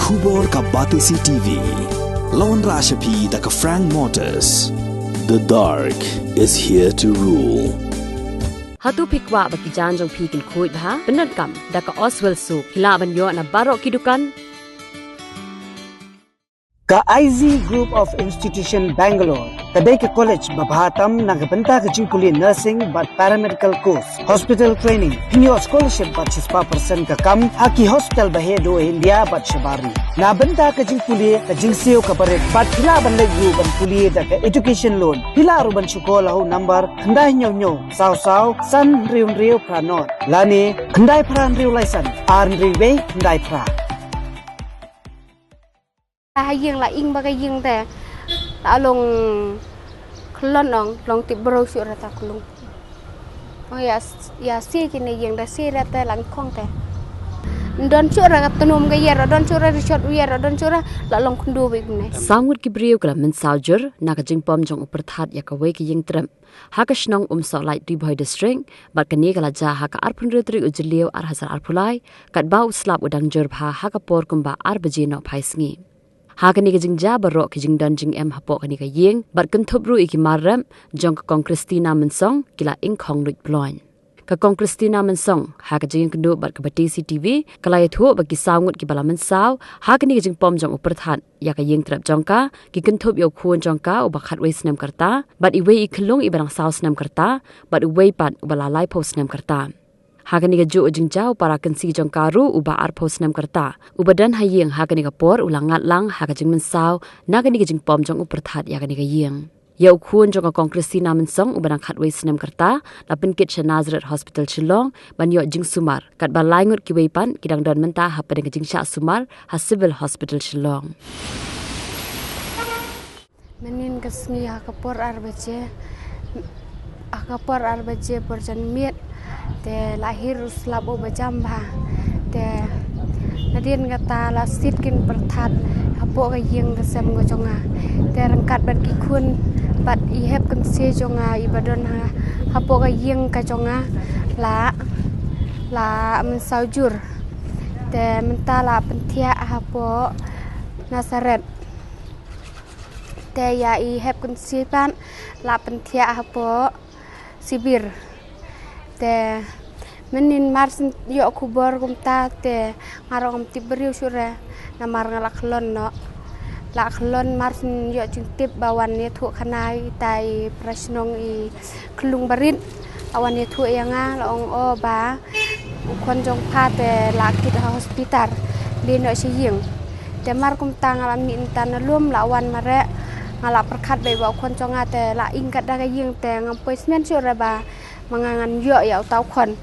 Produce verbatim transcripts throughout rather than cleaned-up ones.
Khubor ka Batesi T V. La wanrah sha phi da ka Frank Motors. The dark is here to rule. Hato phi kwah ba ki jaiñ jong phi kin khuid bha? Pyndonkam da ka Oswell Soap. Phi lah ban ïoh na baroh ki dukan. Ka I Z Group of Institution Bangalore ka dei ka college ba bha tam na ka bynta ka jingpule nursing bad paramedical course, hospital training. Phin ïoh scholarship bad shispah percent ka kam ha ki hospital ba heh duh India bad shabar ri. Na bynta ka jingpule, ka jingsiew kaba rit bad phi lah ban leit ruh ban pule da ka education loan. Phi lah ruh ban shu call ha u number khyndai hynñiew hynñiew saw saw san hynriew hynriew phra nod lane khyndai phra hynriew lai san ar hynriew wei khyndai phra. Ha ïing la ing ba ka ïing te la long khlon ong, long tip bro shu ra ta klung. Ong ïa, ïa si kine ïing da si ra te lang khong te. Don shu ra ka tnum ka ïer, don shu ra rishot u ïer, don shu ra la long khundu bi kumne. Saw ngut ki briew ka la mynsaw jur na ka jingpom jong u pyrthat ïa kawei ka ïing trep ha ka shnong Umsohlait, Ri Bhoi District, bad kane ka la jia ha ka arphew hynriew tarik u Jylliew ar hajar arphew lai, katba u slap u dang jur bha ha ka por kumba ar baje nohphai sngi. Ha kane ka jingjia baroh ki jingdon jingem hapoh kane ka ïing bad kynthup ruh ïa ki mar rep jong ka Kong Christina Mynsong ki la ing khong luid bloiñ. Ka Kong Christina Mynsong ha ka jingïakynduh bad ka Batesi T V ka la ïathuh ba ki saw ngut kiba la mynsaw ha kane ka jingpom jong u pyrthat ïa ka ïing trep jong ka ki kynthup ïa u khun jong ka uba khatwei snem ka rta, bad iwei i khyllung iba dang saw snem ka rta, bad uwei pat uba la laiphew snem ka rta. Ha kane kajuh ka jingjia u para kynsi jong ka ruh uba arphew snem ka rta, uba don ha ïing ha kane ka por, u la ngat lang ha ka jingmynsaw na kane ka jingpom jong u pyrthat ïa kane ka ïing. Ïa u khun jong ka Kong Christina Mynsong uba dang khatwei snem ka rta la pynkit sha Nazareth Hospital Shillong ban ïoh jingsumar, katba lai ngut kiwei pat ki dang don mynta hapdeng ka jingshah sumar ha Civil Hospital Shillong. Mynnin ka sngi ha ka por ar baje, ha ka por ar baje por janmiet, te la hiar u slap uba jam bha. Te nadien kata la sit kin pyrthat hapoh ka ïing ka sem ka jong nga. Te ryngkat bad ki khun bad i hep kynse jong nga iba don ha, hapoh ka ïing ka jong nga la, la mynsaw jur. Te mynta la pynthiah hapoh Nazareth. Te ïa i hep kynse pat la pynthiah hapoh Sibir. Te mynnin mar shu ïoh khubor kumta te nga ruh ngam tip briew shuh re, namar nga la khlon noh. La khlon mar shu ïoh jingtip ba wan ïathuh khana ita i para shnong i khyllung barit. La wan ïathuh ïa nga, la ong o ba u khun jong pha te la kit ha hospital, leit noh sha ïing. Te mar kumta nga la mih mynta na lum, la wan mareh, nga la pyrkhat beit ba u khun jong nga te la ing katba ka ïing te ngam poi smen shuh re ba ma nga ngan ïoh ïa uta u khun.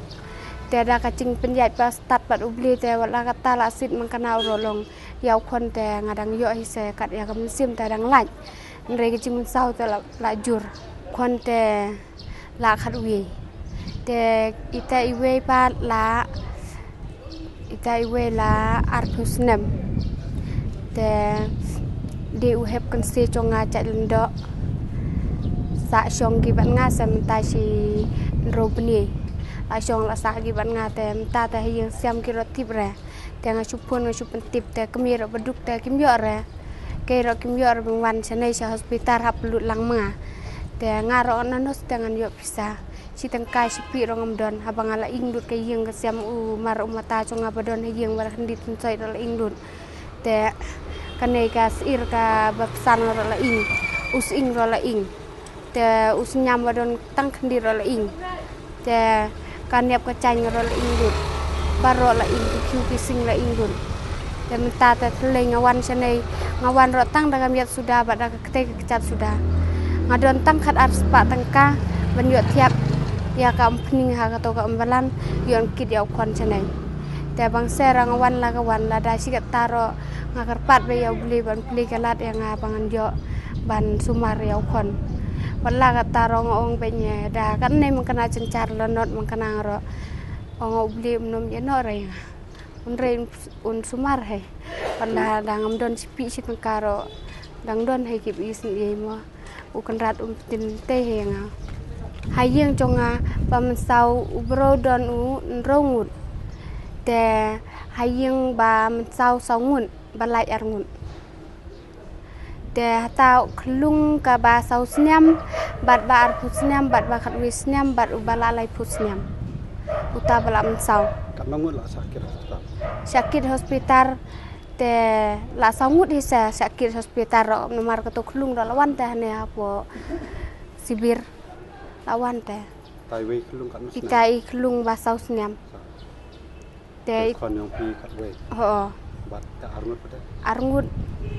Te da ka jingpynïaid ba stad bad U Blei te wat la katta la sit man kane u ruh long ïa u khun te nga dang ïoh hi se kat ïa ka mynsiem te dang lait. Hynrei ka jingmynsaw te la, la jur. Khun te la khatwei. Te ita iwei pat la, ita iwei la arphew snem. Te dei u hep kynse jong nga Jait Lyngdoh. Sah shong ki bad nga sa mynta shi hynriew bnai. La shong la sah ki bad nga te mynta te ha ïing sem ki ruh tip re. Te nga shu phone nga shu pyntip te kmie ruh ba duk te kim ïoh re. Kei ruh kim ïoh re ban wan shane sha hospital hap lut lang ma nga. Te nga ruh nanos te ngan ïoh pisa. Shi tyngka shi pik ruh ngam don, haba nga la ing lut ka ïing ka sem u mar u mata jong nga ba don ha ïing ba la khyndiat tyngshoi ruh la ing lut. Te kane ka sir kaba psan ruh la ing, u sying ruh la ing. Te u sniam ba don tang khyndiat ruh la ing. Te ka nep ka jaiñ ruh la ing lut. Baroh la ing, ki khiew ki sing la ing lut. Te mynta te thlei nga wan shane, nga wan ruh tang da ka miat suda bad da ka kti ka kjat suda. Nga don tang khatar spah tyngka ban ïoh thiap ïa ka umphniang ha kato ka umbalan, ïoh kit ïa u khun shane. Te bang sha nga wan la ka wan, lada shi katta ruh nga kyrpad beit ïa U Blei ban plie ka lad ïa nga ba ngan ïoh ban sumar ïa u khun. Wat la katta ruh nga ong beit ïa da kane man kane jynjar la not man kane ruh. Ong U Blei um nym ïeh noh re ïa nga. Un rei un sumar hi. Wat la da ngam don shi pik shi tyngka ruh dang don hi ki bishni ïa i mo. U Kynrad um pynthei hi ïa nga. Ha ïing jong nga ba mynsaw u bro don u hynriew ngut. Te ha ïing ba mynsaw saw ngut. Ba lai arngut. Te hata u khyllung kaba saw snem, bad ba arphew snem, bad ba khatwei snem, bad uba la laiphew snem. Uta ba la mynsaw. Katno ngut la shah kit hospital? Shah kit hospital, te la saw ngut hi sa shah kit hospital ruh, namar kato khyllung ruh la wan te hane hapoh sibir. La wan te. Itai wei khyllung katno snem? Itai i khyllung ba saw snem. Te te i khon yong phi katwei. Ho. Bad te arngut pat? Arngut,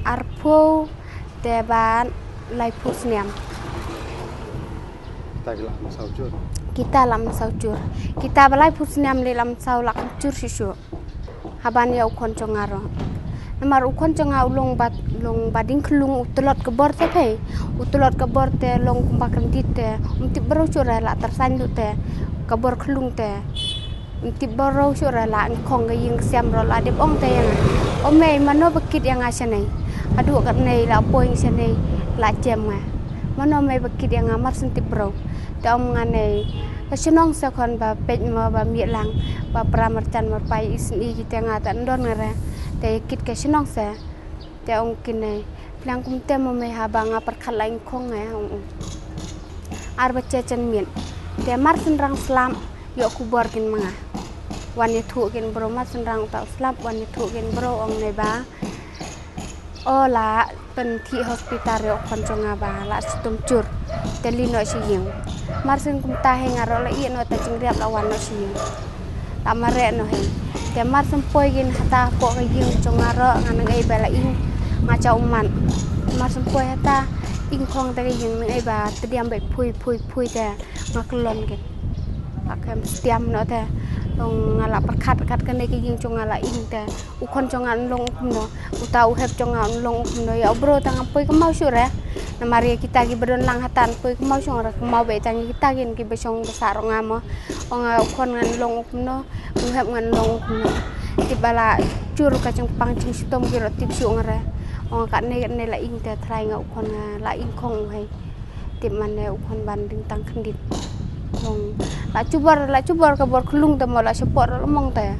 arphew, te bad laiphew snem. Kita ki la mynsaw jur? Kita la mynsaw jur. Kita ba laiphew snem lei la mynsaw la kham jur shisha. Haban ïa u khon jong nga ruh. Namar u khon jong nga u long ba, long ba ding khyllung, u tlot ka bor te phi. U tlot ka bor te long kumba kyndit te. Um tip briew shuh re la tyrsan lut te. Ka bor khyllung te. Um tip briew shuh re la nyngkong ka ïing ka sem ruh la dep ong te ïa nga. O mei, mano ba kit ïa nga shane? Haduh katne la poi shane la jem nga. Mano mei ba kit ïa nga, mar shen tip briew. Te ong nga ne, ka shnong sa khon ba peit mo ba miet lang, ba pra marjan marpai isni ki te nga ta ndon nga re. Te kit ka shnong sa. Te ong kine, plang kumte mo mei haba nga pyrkhat la nyngkong nga, ong u. Ar baje janmiet. Te mar shynrang slap, ïoh khubor kin ma nga. Wan ïathuh kin briew, mar shynrang uta u slap, wan ïathuh kin briew, ong ne ba. O la pynthih hospital ïa u khon jong nga ba la shitom jur. Te leit noh sha ïing. Mar shen kumta hi nga ruh la ïeh noh ta jingriap la wan noh sha ïing. La mareh noh hi. Te mar shen poi kin hata hapoh ka ïing jong nga ruh nga nang ei ba la ing nga jaw ummat. Mar shen poi hata ing khong ta ka ïing nang ei ba tdiam beit phui phui phui te nga kyllon kin. Ba kem stiam noh te. Long nga la pyrkhat kat kane ka ïing jong nga la ing te. U khon jong nga un long u kumno, uta u hep jong nga un long u kumno, ïa u briew tang poi kynmaw shuh re. Namar ïa kita kiba don lang hatan poi kynmaw shuh re, kynmaw beit tang ïa kita kin kiba shong ba sah ruh nga mo. Ong nga u khon ngan long u kumno, u hep ngan long u kumno. Tip ba la jur ka jingpang jingshitom ki ruh tip shuh nga re. Ong nga katne katne la ing te trai nga u khon nga la ing khong u hei. Tip mane u khon ban ding tang khyndiat. Long la jubor, la jubor ka bor khlung te mo la shapoh ruh la mong te.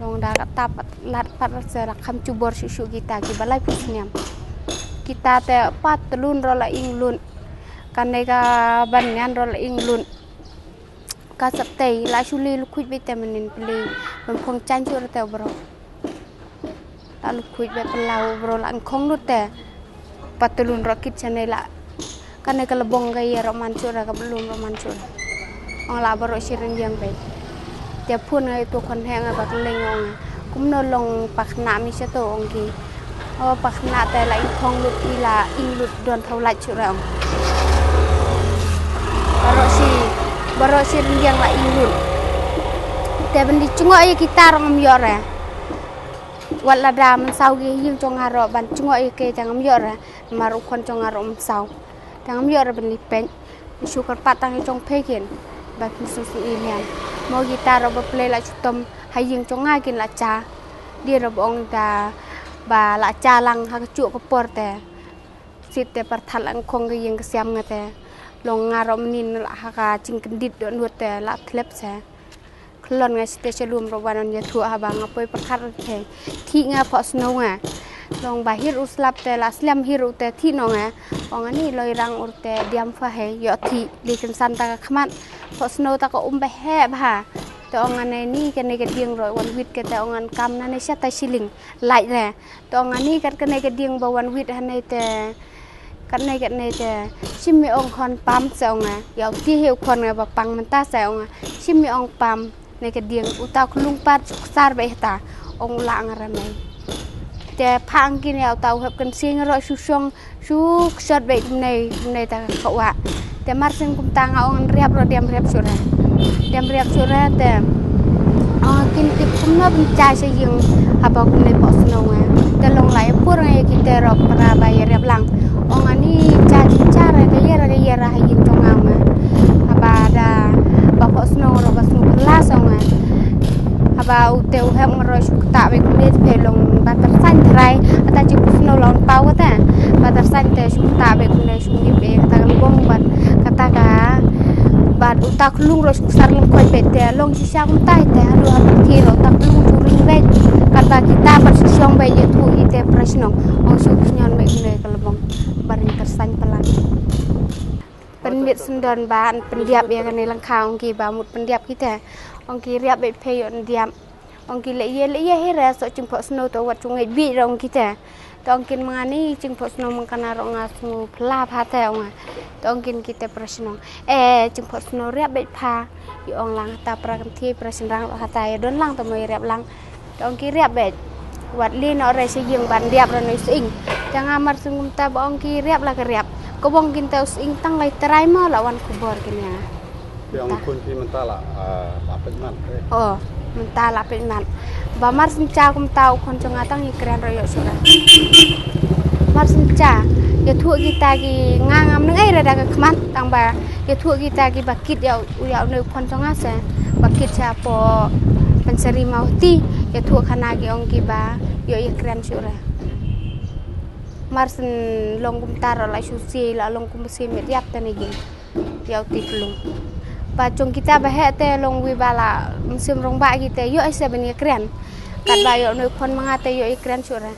Long da kata pat lad pat se la kham jubor shuh shuh kita kiba laiphew snem. Kita te pat tylun ruh la ing lut. Kane ka ban ngan ruh la ing lut. Ka sap tei la shu leit lukhuit beit te mynnin pli ban phong jan shuh re te u bro. La lukhuit beit pynlaw u bro la nyngkhong lut te. Pat tylun ruh kit shane la. Kane ka la bong ka ïa ruh man shuh re ka ba lum ruh man shuh re. Ong la baroh shi rynïeng beit. Te phone nga ïa uto u khon heh nga ba kylleng ong nga. Kumno long pakna mi shato ong ki. O pakna te la ing khong lut i la ing lut don thaw lait shuh re ong. Baroh shi, baroh shi rynïeng la ing lut. Te ban di jngoh ïa kita ruh ngam ïoh re. Wat lada mynsaw ki ha ïing jong nga ruh ban jngoh ïa ki te ngam ïoh re. Namar u khon jong nga ruh mynsaw. Te ngam ïoh re ban leit peit. Shu kyrpad tang ïa jong phi kin. Ba kin sngewsih ïa niam. Mo kita ruh ba phi la shu tom ha ïing jong nga kin la ja. Dei ruh ba ong da ba la ja lang ha ka juh ka por te. Sit te pyrthat la nyngkhong ka ïing ka sem nga te. Long nga ruh mynnin la ha ka jingkyndit dohnud te la thlep se. Khlon nga site sha lum ruh wan ïathuh haba nga poi pyrkhat ruh te. Thik nga phohsngew nga. Long ba hir u slap te la slem hir u te thik noh nga. Ong ani loi rang ur te diam pha hei ïoh thik. Lei kynsan ta ka khmat. Phohsngew ta ka um ba heh bha. Te ong ani kane ka dieng ruh wan wit ka te ong an kam nane sha ta shilling. Lait re. Te ong ani kat kane ka dieng ba wan wit hanei te. Katne katne te shim ïa ong khon pam se ong nga. Ïa u ti hi u khon nga ba pang mynta se ong nga. Shim ïa ong pam ne ka dieng uta u khlung pat sar beit hata ong u la nga ra mei. Te pha ang kin ïa uta u hep kan sing ruh shu shong shu kshot beit kumne kumne ta ka wah. Te mar sing kumta nga ong riap ruh diam riap shuh re. Diam riap shuh re te. Ong kin tip kumno ban ja sha ïing haba kumne phohsngew nga. Te long la ïa pur nga ïa kite ruh para ba ïa riap lang. Ong ani ja ja re ka ïa re ka ïa re ha ïing jong nga nga. Haba da ba phohsngew ruh ba sngewphylla sha nga. Haba u te u hep nga ruh shu kta beit kumne te phi long ba tyrsan trai. Ata ji phohsngew long paw te. Ba tyrsan te shu kta beit kumne shu ngip beit kata ka long bad kata ka bad uta khlung ruh sar lem khoi beit te long shisha kumta te haduh ha pyrthei ruh uta khlung ju ring beit Katba kita pat shu shong beit ïathuh ïa te para shnong. Ong shu khñiot beit kane ka lbong ba ring kyrsañ palat. Pynmiet syndon ba pyndiap ïa kane lyngkha ong ki ba mut pyndiap kita. Ong ki riap beit phi ïoh ndiap. Ong ki leh ïa leh ïa hi re soh jingphoh snow to wat jong ngeit beit re ong kita. To ong kin mangani jingphoh snow mangkana rok nga sngew phylla pha te ong. To ong kin kita para shnong. Eh jingphoh snow riap beit pha. Ïa ong lang hata para kynthei para shynrang rok hata ïa don lang to mo ïa riap lang. To ong ki riap beit. Wat li no re shi ïing ban diap re no sing. Te nga mar sung kumta ba ong ki riap la ki riap. Ko bong kin te sing tang lai trai mo la wan khubor kin ïa nga. Te ong khun phi mynta la la peit mat. Oh mynta la peit mat. Ba mar sum cha kumta u khun jong nga tang ïa kren ro ïoh sura. Mar sum cha ïathuh kita ki nga ngam nang ai re da ka khmat tang ba ïathuh kita ki ba kit ïa u ïa u ne u khun jong nga se ba kit cha po pynsari mau ti ïathuh khana ki ong ki ba ïoh ïa kren sura. Mar sum long kumta ro la shu si la long kum si met ïap tane gi. Ïa u ti plung. Ba jong kita ba heh te long wi ba la mynsiem rong ba kita ïoh ai se ban ïa kren. Katba ïoh noi khon ma nga te ïoh ïa kren sura.